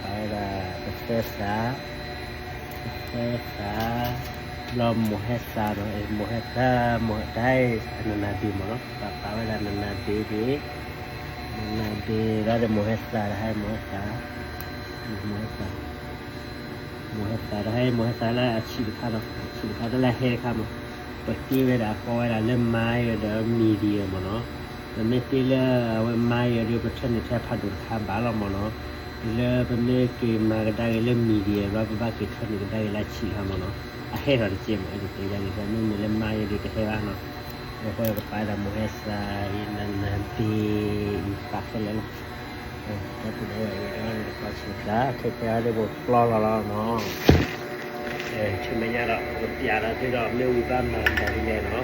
ပာ်ဝဲဒၣ်တသၢသၣ်, တသၢသၣ်, ဘျီမိၢ်ဟဲသၣ်ဒီး မိၢ်ဟဲသၣ်, မိၢ်ဟဲသၣ် အနနၢ်ဒ့မ့ၢ်နီၤ, ပာ်ပာ်ဝဲဒၣ်နနၢ်ဒ့ဒ့, နနၢ်ဒ့ဒီး မိၢ်ဟဲသၣ်တဟါ မိၢ်ဟဲသၣ်, မိၢ်ဟဲသၣ် မိၢ်ဟဲသးတဟဲ မိၢ်ဟဲသးလၢအဆံးတခါဒီး အဆံးတခါတလၢဟဲတခါမး, ပတ့ဝဲဒၣ် ကိးဝဲဒၣ်လၢ mild ဒီး medium မးနီၤ, ပမ့ၢ်တ့လၢအဝဲ mild ဒီး ပထၢနုာ်ထဲဖးဒိၣ်တခါဘၣ်လီၤမးနီၤ, လၢပမ့ၢ်က့ၤမၤကဒါက့ၤလၢ medium ဘျီ ပဘၣ်က့ၤထၢနုာ်ကဒါက့ၤလၢအဆံးတခါမးနီၤ, အဟဲထီၣ်တကဲမး အဲၣ်ဒိးတဲယၤန့ၣ် မ့မ့ၢ်လၢ mild ဒီးတဟဲဘၣ်နီၤ, အဃိကပာ်ဒၣ်မိၢ်ဟဲသးအံၤ နနၤဘ့ၣ်အံၤ ပာ်ခဲလၢာ်လီၤ. တၢ်ပူၤဒီးဝဲအံၤဒီး နကပာ်ဆူၣ်သး ခဲခဲအံၤဒ် ပကျီလီၤလီၤနီၤ, ဆူမဲာ်ညါဒီး ပကပျးဒီးသုဒီး မ့ၢ်ဝံၤဘၣ်မၤမတၤဒ်လဲၣ်နီၤ.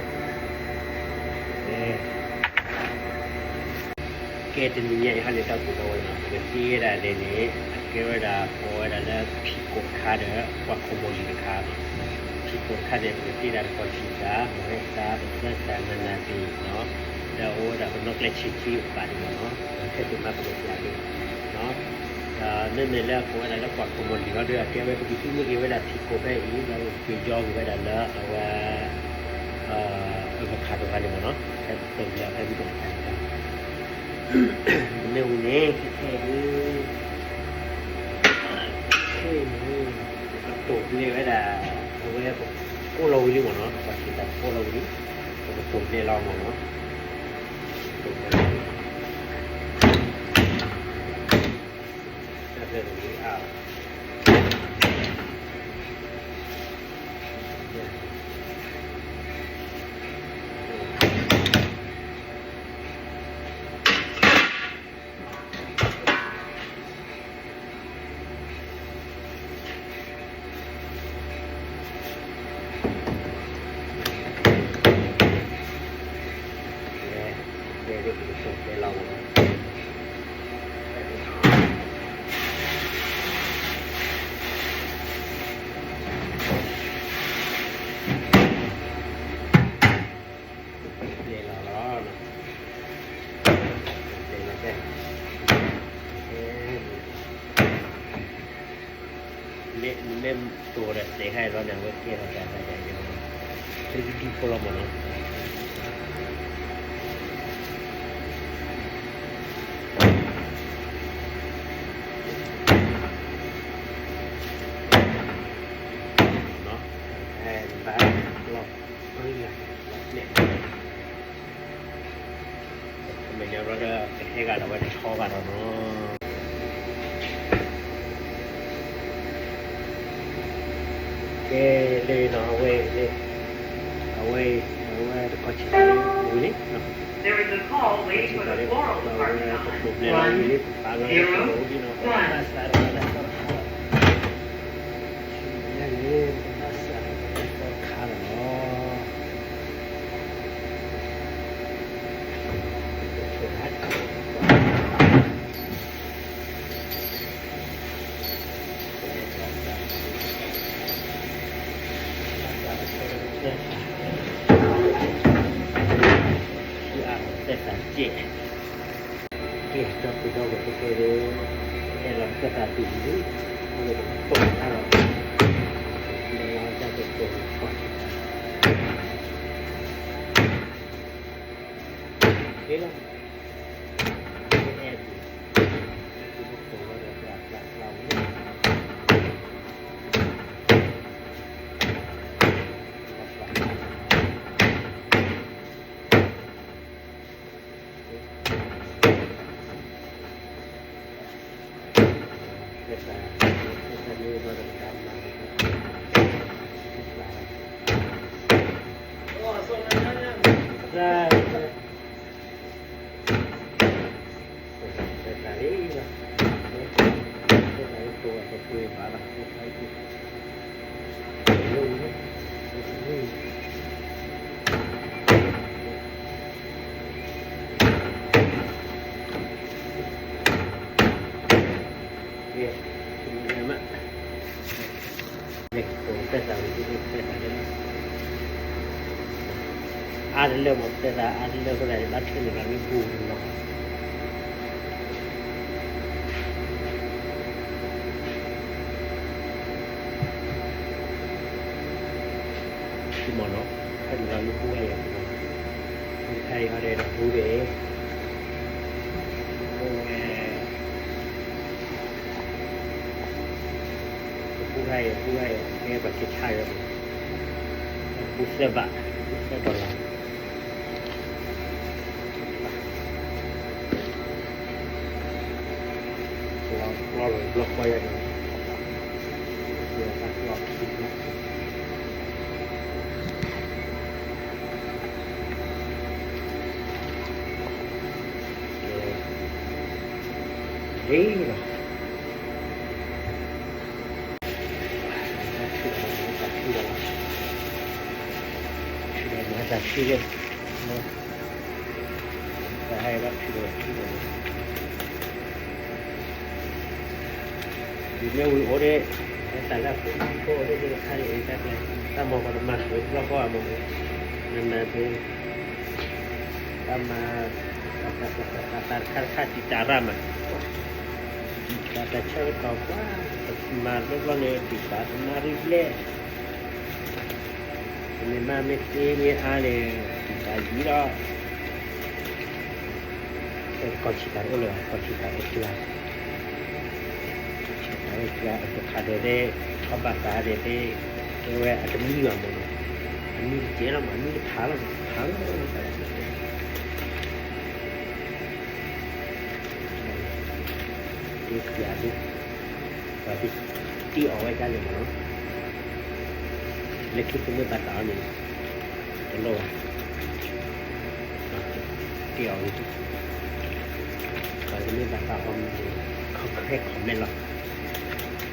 ကဲ တနံၤညါအံၤဟီန့ၣ် တၢ်ပူၤဒီးဝဲနီၤ ပကတ့ဝဲဒၣ်ဒ်န့ၣ် အကဲဝဲဒၣ် ကိးဝဲဒၣ်လၢ ဖံးကိးတခါဒီး ကွၢ်ခိၣ်မိၢ်လံၤတခါနီၤ, ဖံးကိးတခါန့ၣ် ပကတ့ဒၣ်တကီၢ်ဆံးသး မိၢ်ဟဲသး ပသၢသး နနၤဘ့ၣ်နီၤ, ဒီးအိၣ်ဝဲဒၣ်ပနီၣ်ကျဲဆံးဆံးပာ်ဒံးမးနီၤ, ခဲအံၤမၤပကပျးဒ် ဒီးမ့မ့ၢ်လၢအကိးဝဲဒၣ်လၢကွၢ်ခိၣ်မိၢ်လံၤလီၤဒီး အကဲဝဲပကသူမ့ၢ်က့ၤဝဲဒၣ်ဖံးကိးဖဲအံၤ ဒီးပက့ၤယီက့ၤဝဲဒၣ်လၢအဝဲ အၣ်ဝိၣ်ခါဒိၣ်တခါန့ၣ်မးနီၤ, ဖဲပတုာ်လၢဖဲပတုာ်တခါန့ၣ်, မ့ၢ်ဝံၤန့ၣ် ခဲခဲအံၤဒ် ခဲအံၤန့ၣ် ပကတိၢ်ဘျ့ဝဲဒၣ် အဝဲပကိၢ်လီၤဝံၤလံမးနီၤ, ပှၤဆံးသးပကိၢ်လီၤဝံၤလံ, ပကတိၢ်ဘျ့လီၤမးနီၤ, တိၢ်ဘျ့လီၤ တၢ်ဘျ့တဝံၤအါ မ့ၢ်တိၢ်ဒီးစဲးခါအံၤလီၤန့ၣ် အဝဲကဲထီၣ်တၢ်တၢ်ယၤယၤ သုကဒံဖိလီၤမးနီၤ. ဘၣ်လီၤ ပှၤလၢ မဲာ်ညါဘျီဒီး ကဟဲဂၤဒီးဝဲတဆီဂၤဒီးနီၤ. ကဲ လၢနီၤ အဝဲ အဝဲ အဝဲတခီဆံးဝံၤလံ တခီဆံးဝံၤလံ ပပာ်လီၤဝံၤလံ ပပာ်လီၤဝံၤလံနီၤ ပဘၣ်စးဒီး ပဘၣ်စးဒီး ညါန့ၣ် ပဘၣ်စးဒီး ပဘၣ်ခါဒီးနီၤ. ကဲ ဒီပုၢ်ဒီဝဲၢ်ခဲခဲဒီး အဲၣ်လီၤသၢသးတုၤလံ မ့ၢ်ပတိၢ်တၢ်လီၤ မ့ၢ်လီၤတၢ်ကတိၤ ကဲလီၤ အဲၣ်ဒိး ပတိၢ်လီၤဒီး ပျၢ်ပျၢ်ပျၢ်ဝံၤ အါတလၢမး ပတဲသးအါတလၢအဃိသတးန့ၣ် ဘၣ်ထွဲန့ၢ်လီၤမ့ၣ်ဘူၣ်လီၤ. မ့ၢ်နီၤ ထွဲန့ၢ်လီၤမ့ၣ်ဘူၣ်အံၤ မ့ၢ်ဖဲအံၤဟီဒီး တဘူၣ်ဒီး အိၣ်ဝဲ တဘူၣ်ဟဲ ပူဝဲ ပှၤက့ၤဆါယၤ ပူသၢဘး ပူသၢဘးလီၤ ကျီလီၤဘျီဃီယၤန့ၣ် ကျီခံ လီၤ တၢ်ထံၣ်ဒီး တၢ်ထံၣ်ဒီး တၢ်ထံၣ်ဒီး တၢ်ထံၣ်ဒီး ဒ်မ့ၢ်ဝံၤအိၣ်ဒၣ် တၢ်လၢအဖိမုၣ်ဖိအိၣ်ဒၣ်တခါန့ၣ် တၢ်မၤကီးတမၤဃုာ်ဘျီဃီအမၤ နနၤသ့ တၢ်မၤ တၢ်တခါတခါတံာ်တာ်ရၣ်မး တၢ်တၢ်ဆၢကတီၢ်ပှၤ တမၤဘျီဘျီန့ၣ် တံာ်တာ်တမၤရံၣ်ဘျဲၣ် မ့ၢ်မးမ့ၢ်သ့မ့ၢ်အါန့ၣ် တံာ်တာ်ယံၤလီၤ ကီၢ်ဆံးတၢ်တအိၣ်လၢၤဘၣ် ကီၢ်ဆံးတၢ်အိၣ်ကျါ ကီၢ်ဆံးတၢ်အိၣ်ကျါ အတခါဒဲးဒဲး ထီၣ်ဘၣ်သးဒဲးဒဲး ကဲဝဲအတမံဘၣ်မးနီၤ အမံတကဲလီၤမး အမံတဖးလီၤ ဖးလီၤ တၢ်လၢ တ့စယၤဒု ပှၤတ့အီၤဝဲဒၣ်န့ၣ်မးနီၤ လၢခံကမ့ၢ်ဘၣ်သးအီၤန့ၣ် တလိၣ်ဘၣ် တ့အီၤဝဲ ပှၤကမ့ၢ်ဘၣ်သးအီၤမ့ၢ်န့ၣ် ခီခဲ comment လီၤ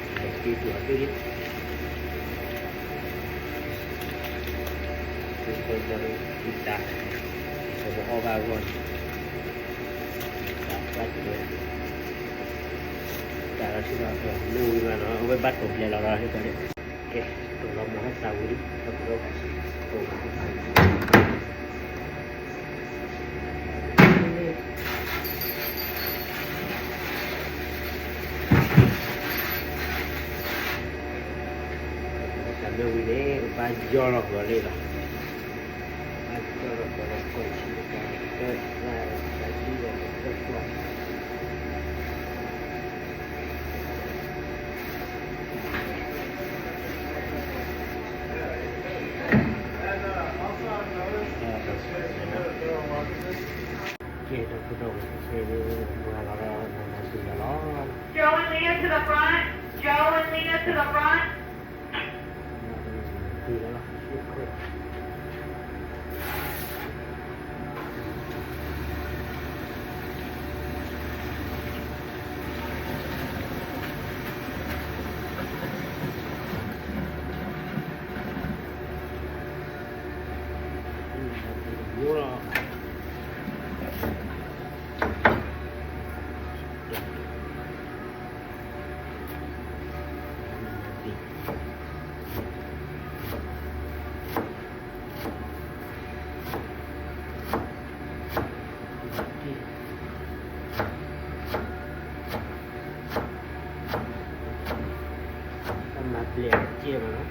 တ့တူၢ်အီၤဒ် တံၤတၢ် ပအီၣ်ဘၣ်အဂီၢ်န့ၣ် တၢ်ပှၤတ့ တၢ်လီၤထံလီၤ မ့ၢ်ဝံၤမးနီၤ အဝဲဘၣ်တိာ်ဘျဲလီၤဒီး ဟဲကီးန့ၣ် ကဲ တိာ်လီၤမၤဟဲသးဝံၤလံ ပကဒီး တၢ်မ့ၢ်ဝံၤန့ၣ် ဘၣ်ယီၢ်လီၤကီးလံလီၤ ဘၣ်ယီၢ်လီၤကီးလီၤ ကီၢ်ဆံးတၢ် ကၢၢ်သး တၢ်ဒ်ဒီးကၢၢ်ကွၢ် ကဲ ဒီပုၢ်ဒီဝဲၢ်သ့ၣ် မၤလီၤဒီး နၤနၤစံၣ်လီၤလီၤ Joe and Leah to the front. Joe and Leah to the front. တၢ်မၤဘျဲးအစဲးမးနီၤ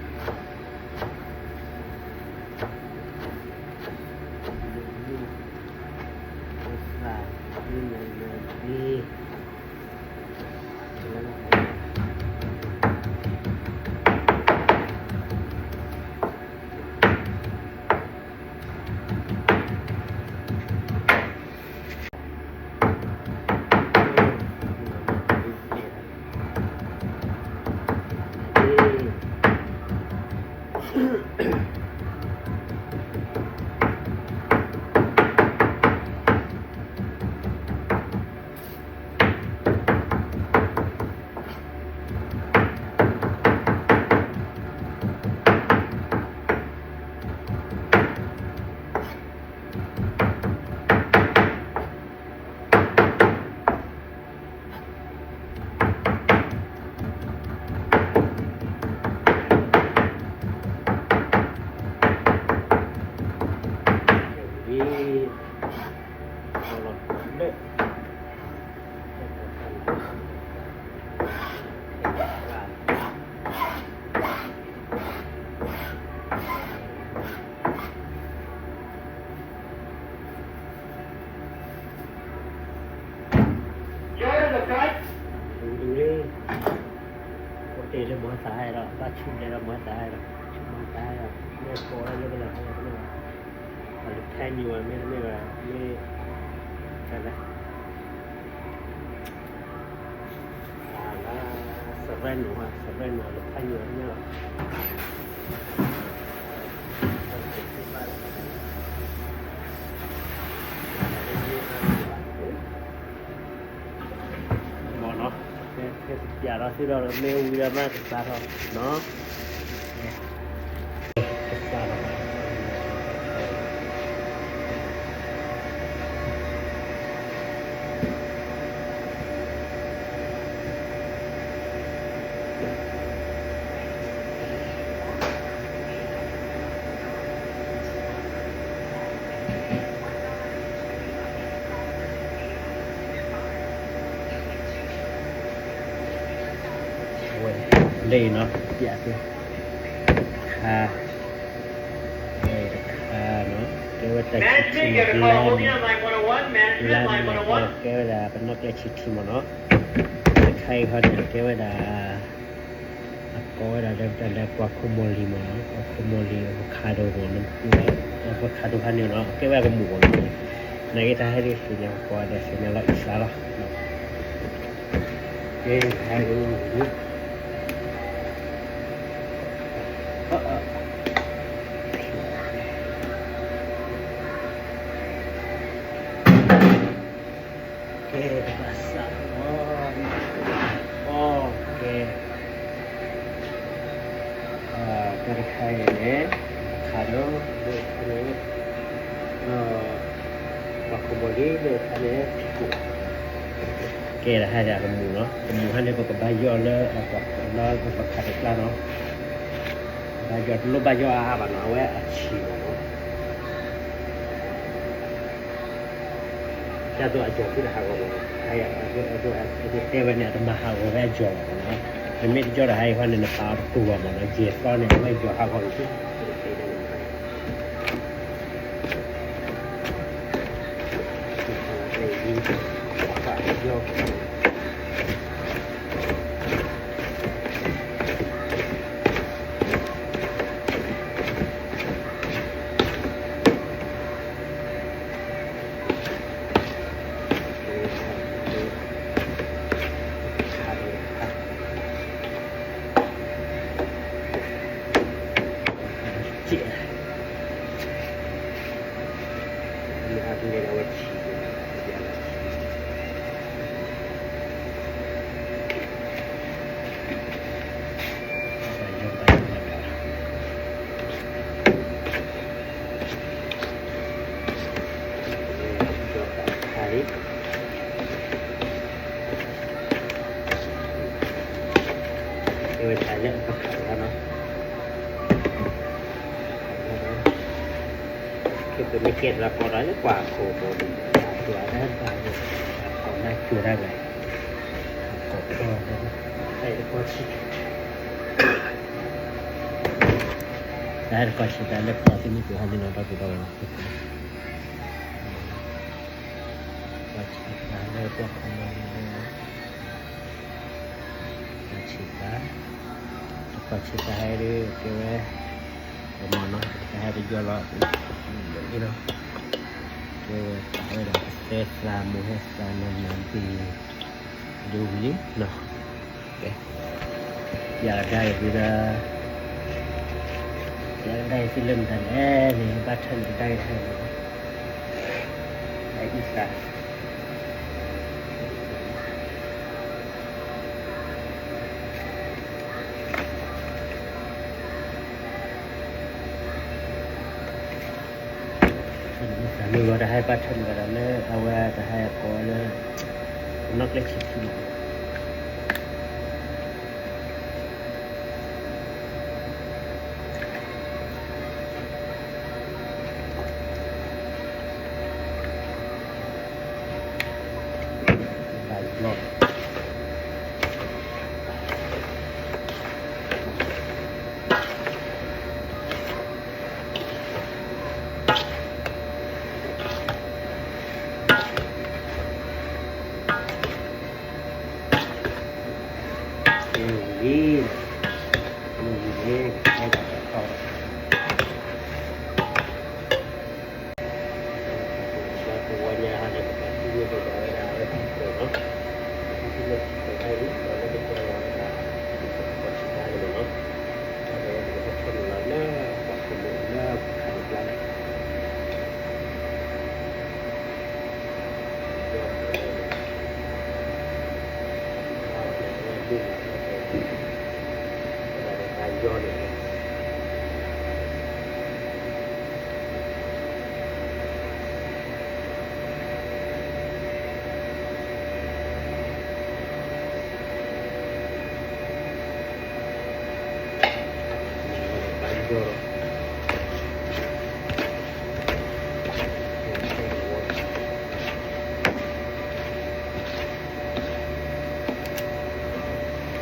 ယဲဒီးမၤတၢ်ဒီး မၤတၢ်ဒီး မ့ၢ်ကိးဝဲလၢကလၢာ်ဟဲလၢကလၢာ်ဘၣ်, အလၢဖဲညိဝဲမ့တမ့ၢ်ဝဲ မ့ၢ် တၢ်လၢ အလၢ surrender ဝဲ surrender လၢဖဲညိဝဲမ့ၢ်လီၤ. မ့ၢ်နီၤ, ဖဲစပျးဒီးသ့ဒီးမ့ၢ်ဝံၤဒီးမ့ၢ်ကစးထီၣ်နီၤ, ကစးထီၣ် ဝဲ လၢအံၤနီၤ ပျးသ့ ခါ တခါနီၤ ကဲဝဲတၢ်ဆံၣ်ထံမး လါန့ၣ် လါန့ၣ် ကဲဝဲဒၣ်ပနီၣ်ကျဲဆံၣ်ထံမးနီၤ, တခါအံၤခီန့ၣ် ကဲဝဲဒၣ် အကိးဝဲဒၣ်လၢတၢ်လၢ guacamole မးနီၤ, guacamole avocado မးနီၤ, avocado ဖဲန့ၣ်နီၤ ကဲဝဲအကမူၣ်မးနီၤ, နာ်က့တၢ်ဟဲဒ်သ့ၣ်ညါပကိးဝဲဒၣ်သ့ၣ်ညါလီၤအံၤစးလီၤ, ကဲ ဟဲဒ် ကဲ တဘၣ်စးလီၤ, ကဲ တၢ်တခါအံၤန့ၣ် ခါဒီး လၢခါန့ၣ် guacamole လၢခါန့ၣ် ဖံကိၣ်, ကဲ တဟါဒၣ်ကမူၣ်နီၤ, ကမူၣ်ဟါန့ၣ် ပကဘၣ်ယီၢ်လၢ လၢပခးတကျါနီၤ, ဘၣ်ယီၢ်တလိၣ်ဘၣ်ယီၢ်အါအါဘၣ်နီၤ, အဝဲအဆံးမးနီၤ ဒ်သိးအယီၢ်ဖုတဟးဂီၤမးနီၤ, တဲဝဲန့ၣ် အတမၤဟးဂီၤဝဲအယီၢ်ဘၣ်မးနီၤ, နမ့ၢ်တယီၢ်တဟါအံၤခီန့ၣ် နပာ်အီၤတတူၢ်ဘၣ်မးနီၤ, ယဲၢ်သီန့ၣ် အဝဲယီၢ်ဟးဂီၤန့ၣ် အဝဲတၢ်လၢအပခးတခါနီၤ, ပမ့ၢ်ကဲထီၣ်လၢကီးဒီးလၢပှၤခိၣ်ဘိလံ, အကျိၤအါတၢ်တဖၣ်န့ၣ်, အကိးနၢ်စၢၤတၢ်ဘၣ်, အကိးဖျီ, တၢ်တကီၢ်ဆံး, တၢ်တကီၢ်ဆံးတၢ်လၢပှၤသ့ၣ်မုၣ်ကီၤဟါန့ၣ်နီၤ ဒီပုၢ်ဒီဝဲၢ်နီၤ, ပှၤဆံးတၢ်လၢပှၤခိၣ်ဘိလံ, ပှၤဆံးတၢ်, ပှၤဆံးတၢ်ဟဲဒ်ကဲဝဲ, ပမၤနီၤ တၢ်ဟဲတယီၢ်လီၤ, လၢအံၤနီၤ, ကဲဝဲပာ်ဝဲဒၣ်ကသဲသးမူဟဲသးနၤနၤဒ် ဒ်ဝံၤလံနီၤ, ကဲ, ယကဒါအံၤသုဒီး, ယကဒါအံၤသုလၢမတၤလဲၣ်န့ၣ် ဘၣ်ထၢၣ်န့ၣ်ကဒါအံၤတဟဲန့ၣ်, အအံသး မ့ၢ်ဝဲတဟဲဘၣ်ထၢၣ်န့ၣ်ဝဲဒၣ်လၢ အဝဲတဟဲကိးလၢ နီၣ်ကျဲဆံးထံန့ၣ် ဘၣ်ယီၢ်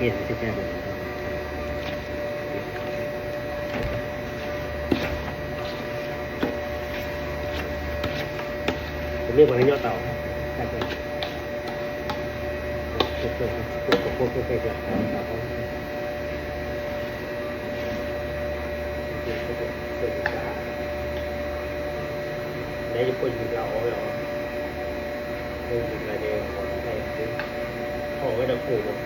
ကဲ ကဲ ကဲ တမ့ၢ်ပှၤကညီတၢ်အီၣ်, ကဲ ကဲ ကဲ ကဲ ကဲ လၢယဖိယုၢ်ကျါအီၣ်ဝဲအီၤ, ဖိယုၢ်ကျါန့ၣ် အီၣ်တၢ်အံၤ ထီၣ်ဝဲဒီးကိၣ်မး,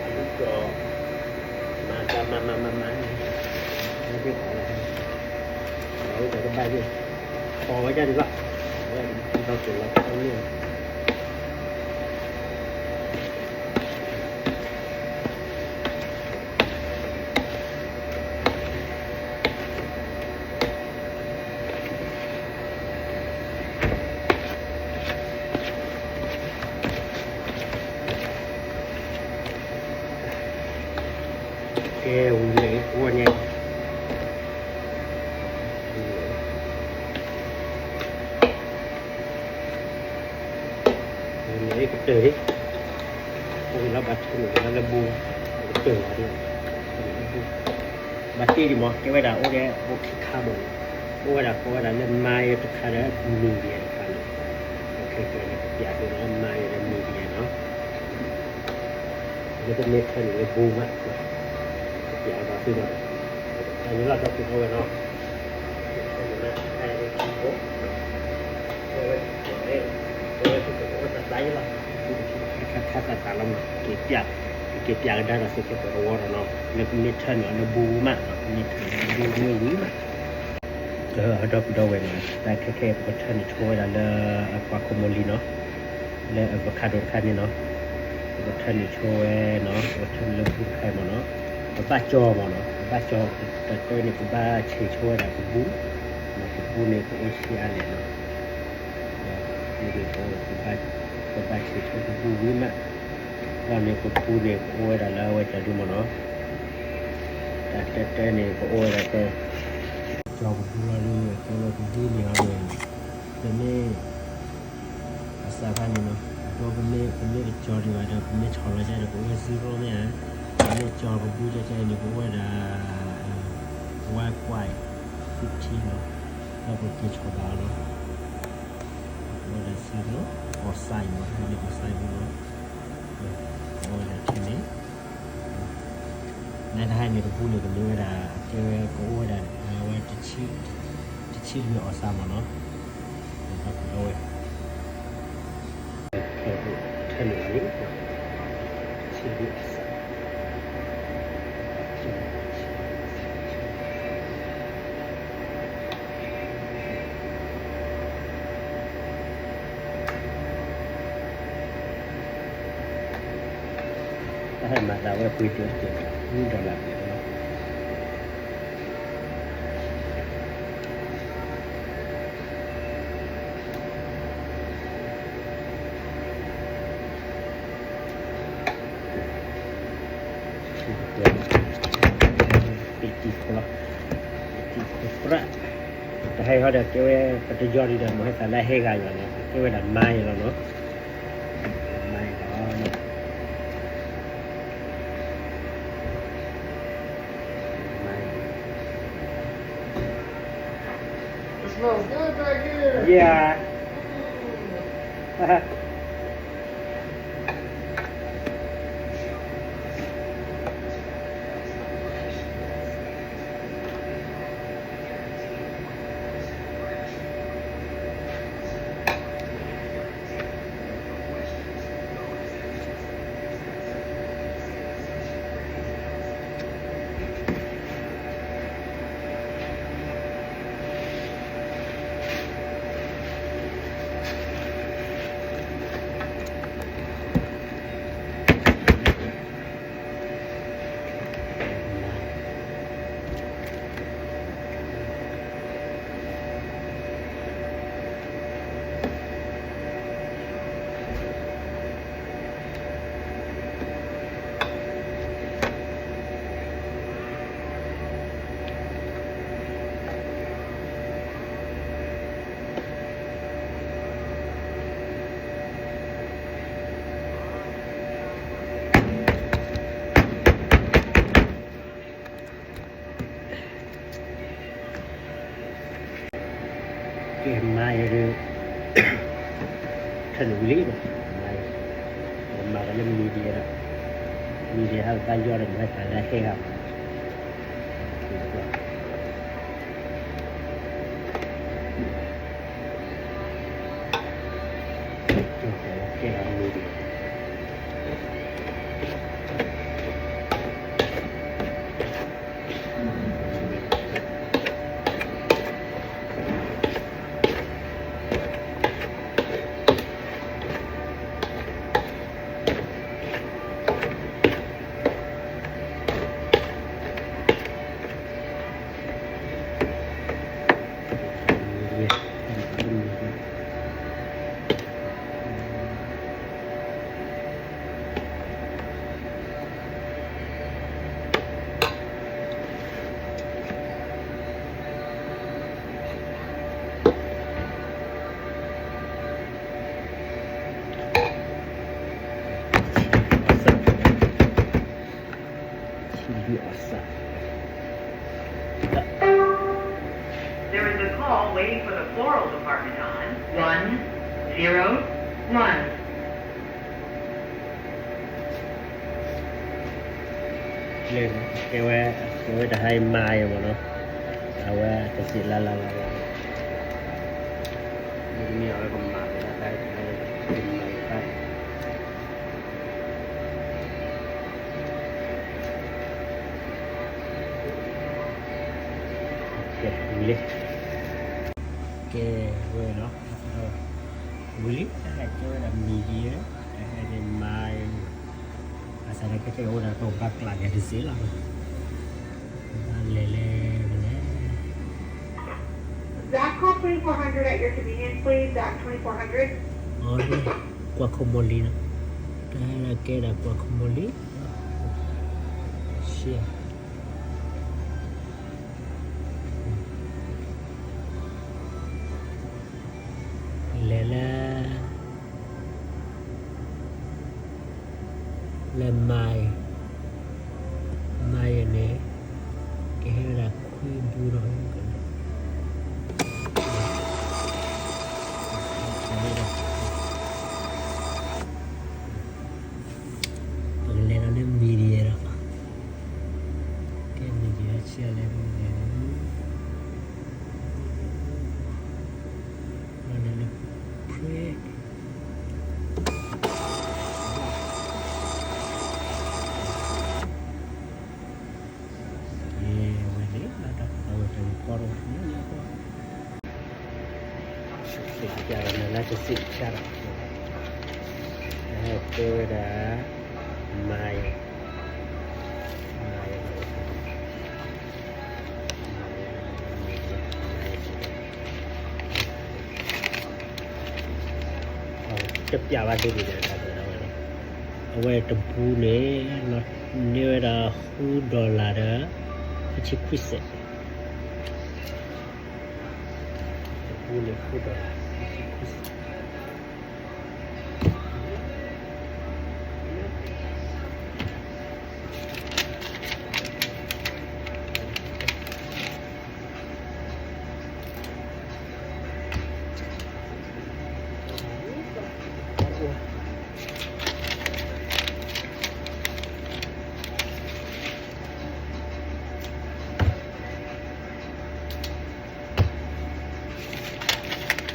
အလူကၠီၣ် မၤတၢ်မၤမၤမၤမၤ, လၢသ့ၣ်ခါလၢ အဝဲတကဘၣ်ယိၣ်, ထီၣ်ဝဲဒၣ်ဒံးဘၣ်, အဝဲဒီးကိၣ်လီၤတၢ်န့ၣ် ကဲ ဝံၤလၢအဝဲန့ၣ် ဝံၤလၢကတၢၢ်လံ, အိၣ်လၢဘၣ်ထၢနုာ်လၢလၢဘူ, ကတၢၢ်လီၤဒ်, ဘၣ်တ့ဒံးမး ကဲဝဲဒၣ်အိၣ်ဒီး အိၣ်ခံခါမးန့ၣ်, အိၣ်ဝဲဒၣ်ကိးဝဲဒၣ်လၢ mild တခါဒီး medium တခါန့ၣ်, ခဲကဲန့ၣ် ကပျးသုလၢ mild ဒီး medium နီၤ, လၢကမ့ၢ်ထၢနုာ်လၢဘူမး, ကပျးဘၣ်သုလီၤ, တၢ်န့ၣ်လီၤဒီပုၢ်ဒီဝဲၢ်နီၤ ခါခါသးသးလီၤမး ကက့ၤပျး, ကက့ၤပျးကဒါဒီးသုးကဲပှၤတဝီဒီးနီၤ လၢကမ့ၢ်ထၢနုာ်အီၤလၢဘူမးနီၤ ကမ့ၢ်ထၢနုာ်အီၤလၢဘူမးနီၤ ကမ့ၢ်ထၢနုာ်အီၤလၢဘူမးနီၤ ဒီပုၢ်ဒီဝဲၢ်နီၤ တၢ်ခဲခဲအံၤ ပကထၢနုာ်ဆိဝဲဒၣ်လၢ ပှၤခိၣ်မိၢ်လံနီၤ လၢ avocado တခါန့ၣ်နီၤ ပကထၢနုာ်ဆိဝဲနီၤ ပကထၢနုာ်လၢဘူတခါအံၤမးနီၤ ပဘၣ်ကၠီမးနီၤ ပဘၣ်ကၠီ တၢ်တဲန့ၣ် ပဘၣ်ဆံးဆိဝဲဒၣ်ပဘူ ပဘူန့ၣ် ပအိၣ်ဆံးအါလဲၣ်နီၤ ပဘူန့ၣ် ပဘၣ်ဆံးဆိပဘူဝံၤမး ဘၣ်န့ၣ် ပဘူန့ၣ် ပအိၣ်ဝဲဒၣ်လၢအဝဲကၠီဒုမးနီၤ တၢ်တဲတဲန့ၣ် ပအိၣ်ဝဲဒၣ်ကၠီပဘူလီၤဒီး ကဲဝဲပဘူန့ၣ်အီၤဒီး ပမ့ၢ် အစးခါန့ၣ်နီၤ ပမ့ၢ် ပမ့ၢ်တကၠီဒံးဘၣ်ဒီး ပမ့ၢ်ဆီၣ်လီၤကဒီး ပအိၣ်ဝဲ zero မ့ၢ်ဧါ ပမ့ၢ်ကၠီပဘူကဲကဲအံၤန့ၣ် ပအိၣ်ဝဲဒၣ် one point fifteen နီၤ ဒီးပက့ၤဆီၣ်ဘၣ်အီၤလီၤ ပအိၣ်ဝဲဒၣ် zero အီၣ်စၢ်အံၤမး မ့ၢ်အီၣ်စၢ်အံၤမးနီၤ ပအိၣ်ဝဲဒၣ်ထဲန့ၣ် နတဟါန့ၣ် ပဘူန့ၣ် ကမ့ၢ်ဝဲဒၣ် ကဲဝဲ ကအိၣ်ဝဲဒၣ် အဝဲ တဆံတမံၤအီၣ်စၢ်မးနီၤ ဒီပုၢ်ဒီဝဲၢ် ထၢနုာ်လံ တဆံတမံၤအီၣ်စၢ် တၢ်ဟဲမၤသးဝဲပှ့ၤဒိၣ်တက့ၢ် နွံ dollar ပှ့ၤလီၤ ပတံၢ်ခိၣ်လီၤ ပတံၢ်ခိၣ်ပြး တဟဲဟီဒီးကဲဝဲ ပတယီဒံးဒီး မ့ၢ်ဟဲသးလၢဟဲဂၤယီၤန့ၣ် ကဲဝဲဒၣ် mild လီၤနီၤ mild လီၤ mild It smells good back here. Yeah. ကဲမၤယၤဒီး ထၢၣ်န့ၣ်ဝံၤလံဒီး မၤယၤ ပကမၤဝဲလၢ medium ဒီး medium ဟဲကဘၣ်ယီၢ်ဒီး မၤသးလၢဟဲဂၤမး ကဲဒီး medium There is a call waiting for the floral department on one zero one. ကဲဝဲ ကဲဝဲတဟါအံၤမၤယၤမးနီၤ, အဝဲကစံးလၢလၢလၢလၢ မ့တမ့ၢ်အဝဲကမၤဝဲဒၣ်တၢ်အံၤ တၢ်အံၤ တမၤယၤတၢ်အံၤ ကဲဝံၤလံ ကဲဝဲနီၤ ဝံၤလံ တၢ်ဟဲကဲဝဲဒၣ် medium တၢ်ဟဲန့ၣ်မၤ အစးလၢခဲကဲအိၣ်ဒၣ်ပဘၣ်ကျးက့ၤတစ့လီၤ ဘၣ်လဲၤလဲၣ်လဲၣ် Zach call twenty-four hundred at your convenience, please. Zach twenty-four hundred. အီၤ guacamole နီၤ, တၢ်ဟဲကဲဒၣ် guacamole ရှဲ လဲၤလၢ လၢမၤ မၤယၤန့ၣ် ကဟဲဝဲဒၣ်ခွံဘူဒီး ပကလဲၤဒီးလၢ medium ဒီး ကဲ medium ဆံးလဲၤ medium န့ၣ် လီၤလၢ pre ဝဲန့ၣ် လၢတၢ်ပာ်ဝဲတၢ်ကီတၢ်ခဲန့ၣ် ဆူၣ်ဆူၣ်ကဒီးန့ၣ် လၢတစံးဆါဒီး ကဲဝဲဒၣ် မၤယၤ မၤယၤ တပျးဘၣ်ဒ်န့ၣ်ဒီး တၢ်တဲဒၣ်ဝဲန့ၣ် အဝဲတဘူန့ၣ် န့ၢ်ဝဲဒၣ်ဃု dollar ဒီး ခွံဆံခွံစဲး တဘူန့ၣ် ဃု dollar ခွံဆံခွံစဲး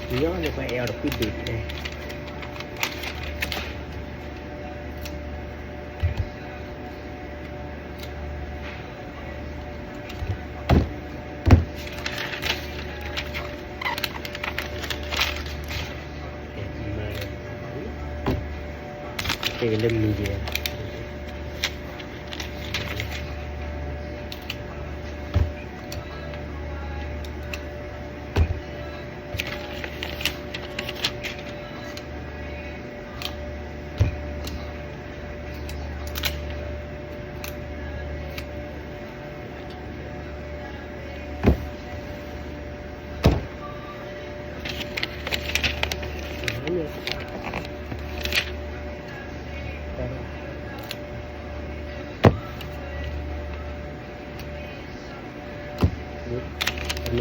ညီနုၢ်ပှၤအဲၣ်အီၤတကွံဒံးန့ၣ် ကဲကလၢမံၤယဲ မ့ၢ်ဟ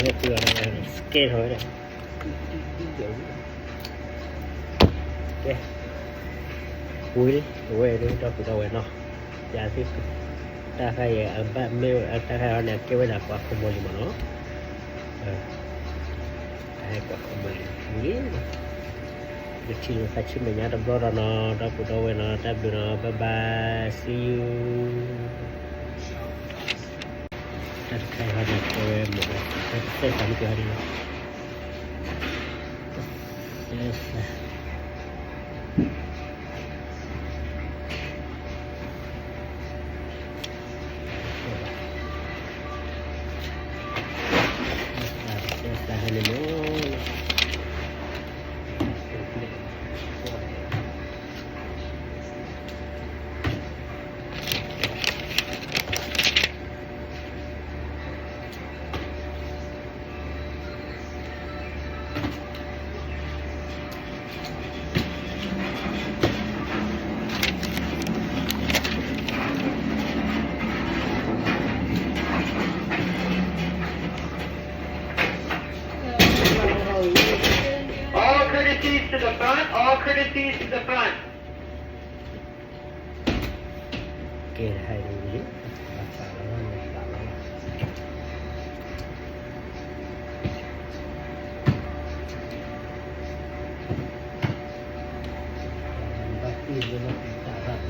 ဲတုၤအီၤ scan ထီၣ်ဝဲဒၣ် ကဲ, ဝံၤလံ အဝဲဒၣ်ဒီပုၢ်ဒီဝဲၢ်နီၤ, ယၤသ့ၣ်, တၢ်ခါအံၤ အဘၣ်မ့ၢ်တၢ်ခါအံၤန့ၣ် အကဲဝဲဒၣ်ပှၤခိၣ်မိၢ်လံမ့ၢ်နီၤ, တၢ်ခါအံၤပှၤခိၣ်မိၢ်လံ ဝံၤလံ, ယထံၣ်လိာ်သးဆူမဲာ်ညါတဘျီဒီးနီၤ ဒီပုၢ်ဒီဝဲၢ်နီၤ တၢ်ဘျုးနီၤ bye bye see you. တၢ်တခါအံၤဟီဒ် ကဲဝဲမ့ၢ်ဝဲ တၢ်တသဲသးမ့ၢ်ကဲဟီဒ်လီၤ. All courtesies to the front, all courtesies to the front. ကဲ ဟဲဒ်ဝံၤလံ, ဘၣ်သးလီၤ ဘၣ်သးလီၤ, ဘၣ်သးလီၤ, လၢသီ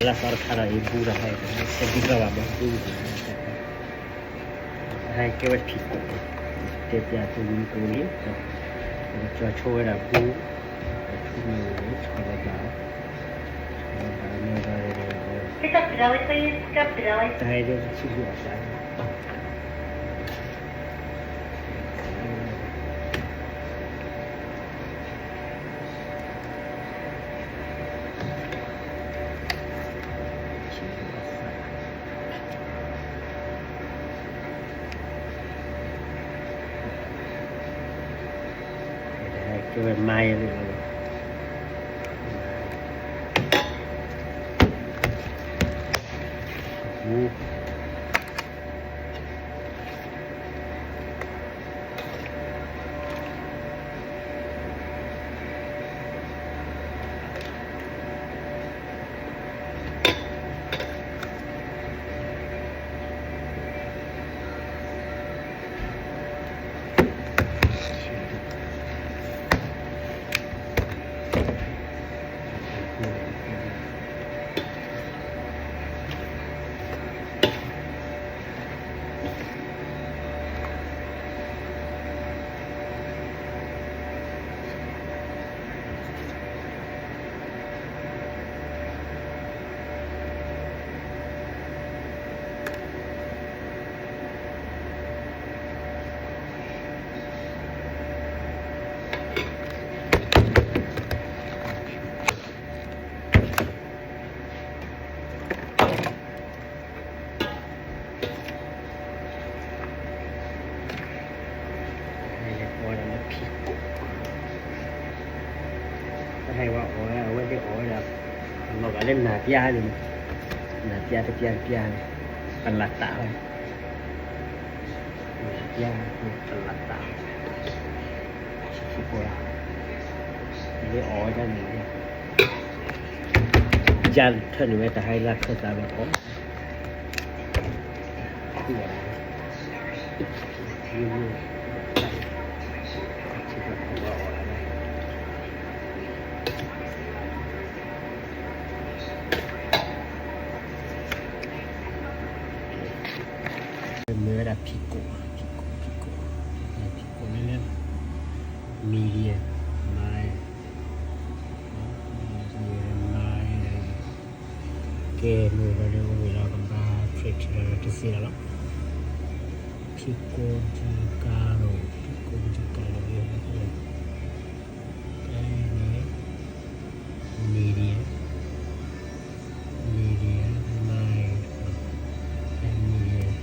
တခါဒီးအံၤ ဘူဒီးဟဲ တဒ်သိးဘၣ်မ့ၢ်ဘူ ဟဲကဲဝဲဖံးကိၣ်, တဲပျးသုဝံၤကဝံၤ, ကၠီၤဆိဝဲဒၣ်ဘူ, ထူမ့ၢ်ဝဲဆီလီၤဘၣ်, ဆီလီၤဘၣ်မ့ၢ်ဘၣ်, တၢ်ဟဲဒ်ဆူၣ်ဆူၣ်အစး ကဲဝဲမါယဲလံလီၤ, အူ လဲၤအီၣ်ဝဲဒၣ်လၢဖံးကိၣ်, တၢ်ဟဲဝဲအီၣ်ဝဲ အဝဲသ့ၣ်အီၣ်ဝဲဒၣ်, အလီၤဂာ်လၢနၤပျါန့ၣ်, နၤပျါတပျါတပျါန့ၣ်, ပလးတၢ်ဝဲ, နၤပျါန့ၣ် ပလးတၢ်, ဆံးဆံးဖိဧါ, လၢအီၣ်ဝဲဒၣ်န့ၣ်, ယါထၢၣ်န့ၣ်ဝဲတဟါလၢခၢၣ်သးဝဲအီၣ် မ့ၢ်ဝဲဒၣ်ဖံးကိၣ်, ဖံးကိၣ်, ဖံးကိၣ်, ဖံးကိၣ်လၢလၢ medium, mild, medium, mild, ကဲ မ့ၢ်ဝဲဒၣ်လၢအိၣ်ဝဲလီၤကဘၣ် practice တသ့လီၤလီၤ, ဖံးကိၣ်ဒံကါလိၤ, ဖံးကိၣ်ဒံကါလိၤ, ကဲ medium, medium, mild, ကဲ medium,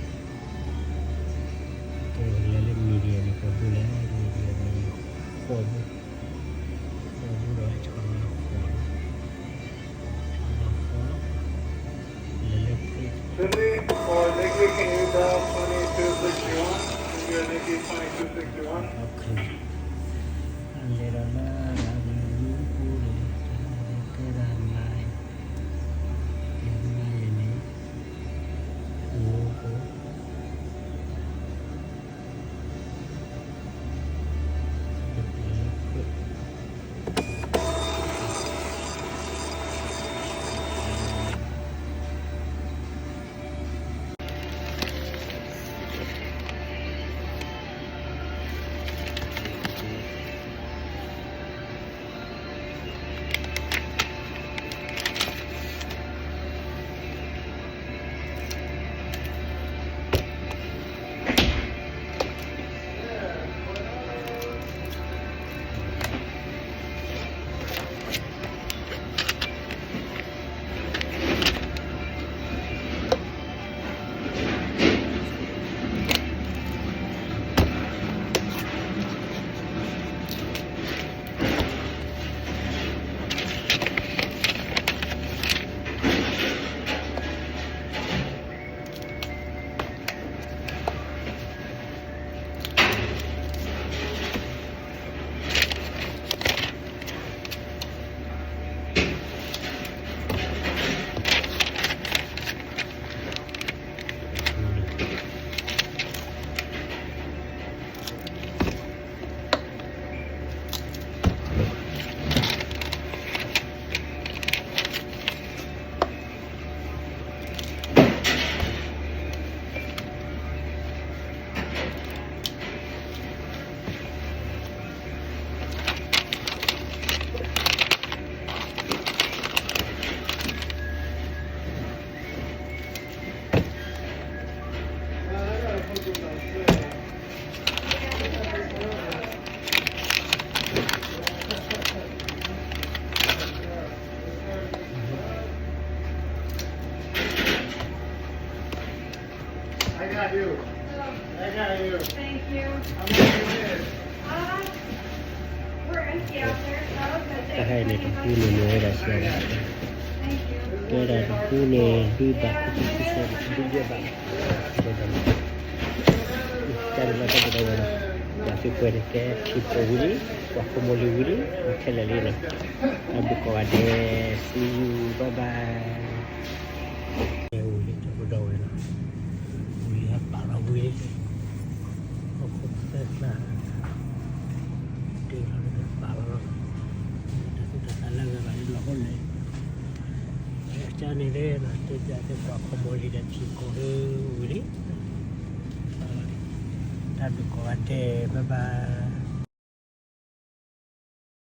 ကဲလဲၤလၢ medium န့ၣ် ကဘုလဲၣ် medium န့ၣ် ဃိးဘု, ဃိးဘုဒီး ဆီလီၤဃိး, ဆီလီၤဃိး, လဲၤလၢ အလဲၤဒီးလၢ ရၤဝံၤ မူပူၤန့ၣ် တၢ်တဲဒၣ်မၤ မၤယဲၢ်န့ၣ် မူပူၤ I got you. I got you. Thank you. How much is this? Uh, we're empty out there, so that's it. တၢ်ဟဲန့ၣ် တဟူန့ၣ် မ့ၢ်ဝဲဒၣ်ဆရာ. Thank you. တဲဒၣ်တဟူန့ၣ် ဒုးဘၣ် ဒုးဘၣ် ဒုးဘၣ် တဲဒၣ်န့ၣ် တၢ်ဒုးဘၣ်တၢ်ဒုးဘၣ်ဝဲန့ၣ် ပှၤသုးကွဲးန့ၣ် ကဲထံဖိဝံၤလံ ပှၤခိၣ်မိၢ်လံဝံၤလံ ခဲလၢာ်လံန့ၣ် တၢ်ဘျုးကိးဂၤဒဲး see you, bye bye. ဝံၤလံ တၢ်ပဒီဝဲလီၤ ဝံၤဟဲပာ်လီၤဝံၤလံ ဟီၣ်ခိၣ်သၢကျါ တုၤလီၤလၢပာ်လီၤလီၤ တၢ်သူၣ်တၢ်သးလၢအဂၤဘၣ်လၢလီၤဟိၣ်လၢ ကန့ၣ်လၢ တဲပၠးသ့ၣ်ပှၤခိၣ်မိၢ်လံဒီးထံဖိလၢဝံၤလံ တၢ်ဘျုးကိးဂၤဒဲး bye bye.